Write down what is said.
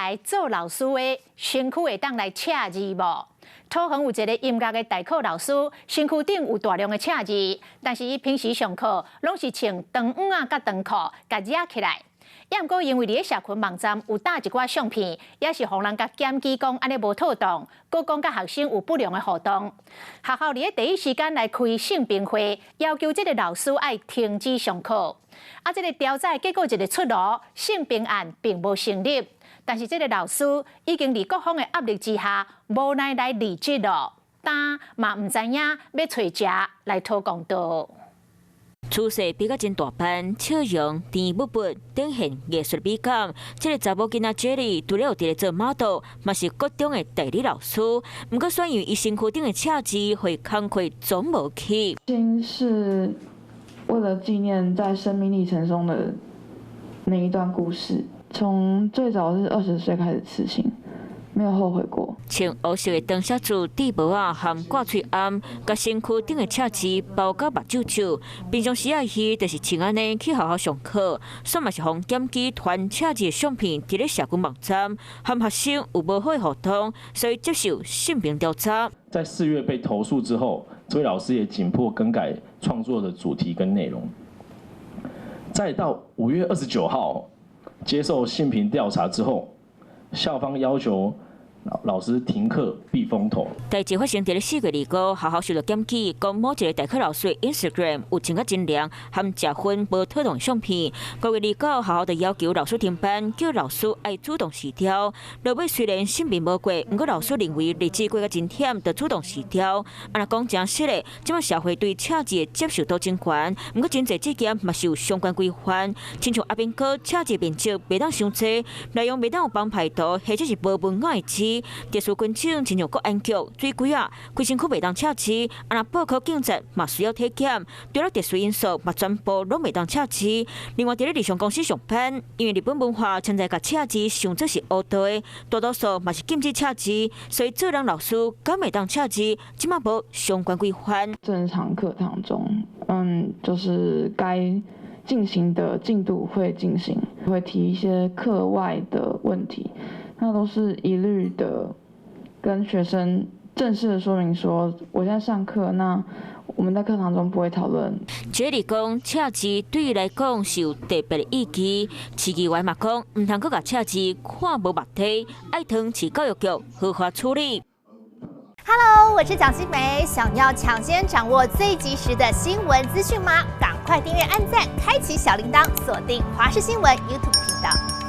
來做老師的，身軀會當來赤字無？桃園有一个音樂的代課老師，身軀頂有大量的赤字，但是伊平時上課攏是穿長毋仔佮長褲，共遮起來。也毋過因為佇咧社群網站有貼一寡相片，也是予人共檢舉講按呢無妥當，閣講佮學生有不良的互動。學校佇咧第一時間來開性平會，要求這个老師愛停止上課。啊，這个調查結果一个出爐，性平案並無成立。但是這个老師已經佇各方的壓力之下，無奈來離職囉，但嘛毋知影欲揣誰來討公道。出世比較真大班，笑容甜蜜蜜，展現藝術美感。這个查某囡仔 Jerry 除了有佇咧做 model，嘛是國中的代理老師。毋過選因為伊身軀頂的赤字，予工課總無去。心是為了紀念在生命歷程中的那一段故事。從最早是20歲開始刺青，沒有後悔過。穿烏色的長寫字戴帽仔和掛喙罨，共身軀頂的赤字包甲目睭睭。平常時仔伊就是穿按呢去學校上課，煞嘛是予檢舉傳赤字的相片佇咧社群網站，和學生有無好的互動，所以接受性平調查。在4月被投訴之後，這位老師也緊迫更改創作的主題跟內容。再到5月29號接受性平調查之後，校方要求老師停課避風頭。代誌發生佇咧4月25，學校受到檢舉，講某一个代課老師 Instagram 有穿甲真涼含食薰無妥當相片。5月29，學校就要求老師停班，叫老師愛主動辭掉。落尾雖然審評無過，毋過老師認為日子過甲真忝，就主動辭掉。啊，若講誠實的，這馬社會對赤字的接受度真懸，毋過真濟職業嘛是有相關規範，親像阿兵哥赤字面積袂當傷濟，內容袂當有幫派圖，或者是無文案的字。特殊軍種親像國安局、水鬼仔，規身軀袂當赤字，啊若報考警察嘛需要體檢，除了特殊因素嘛全部攏袂當赤字。另外，佇咧日商公司上班，因為日本文化存在共赤字當做是烏道的，大多數嘛是禁止赤字，所以做人老師敢會當赤字，這馬無相關規範。正常課堂中，就是該進行的進度會進行，會提一些課外的問題。那都是一律的跟學生正式的說明說，我現在上課，那我們在課堂中不會討論。這裡講赤字對伊來講是有特別的意義，市議員嘛講，毋通閣共赤字看無目體，愛轉市教育局合法處理。 Hello，我是蔣新梅，想要搶先掌握最及時的新聞資訊嗎？趕快訂閱、按讚、開啟小鈴鐺，鎖定華視新聞 YouTube 頻道。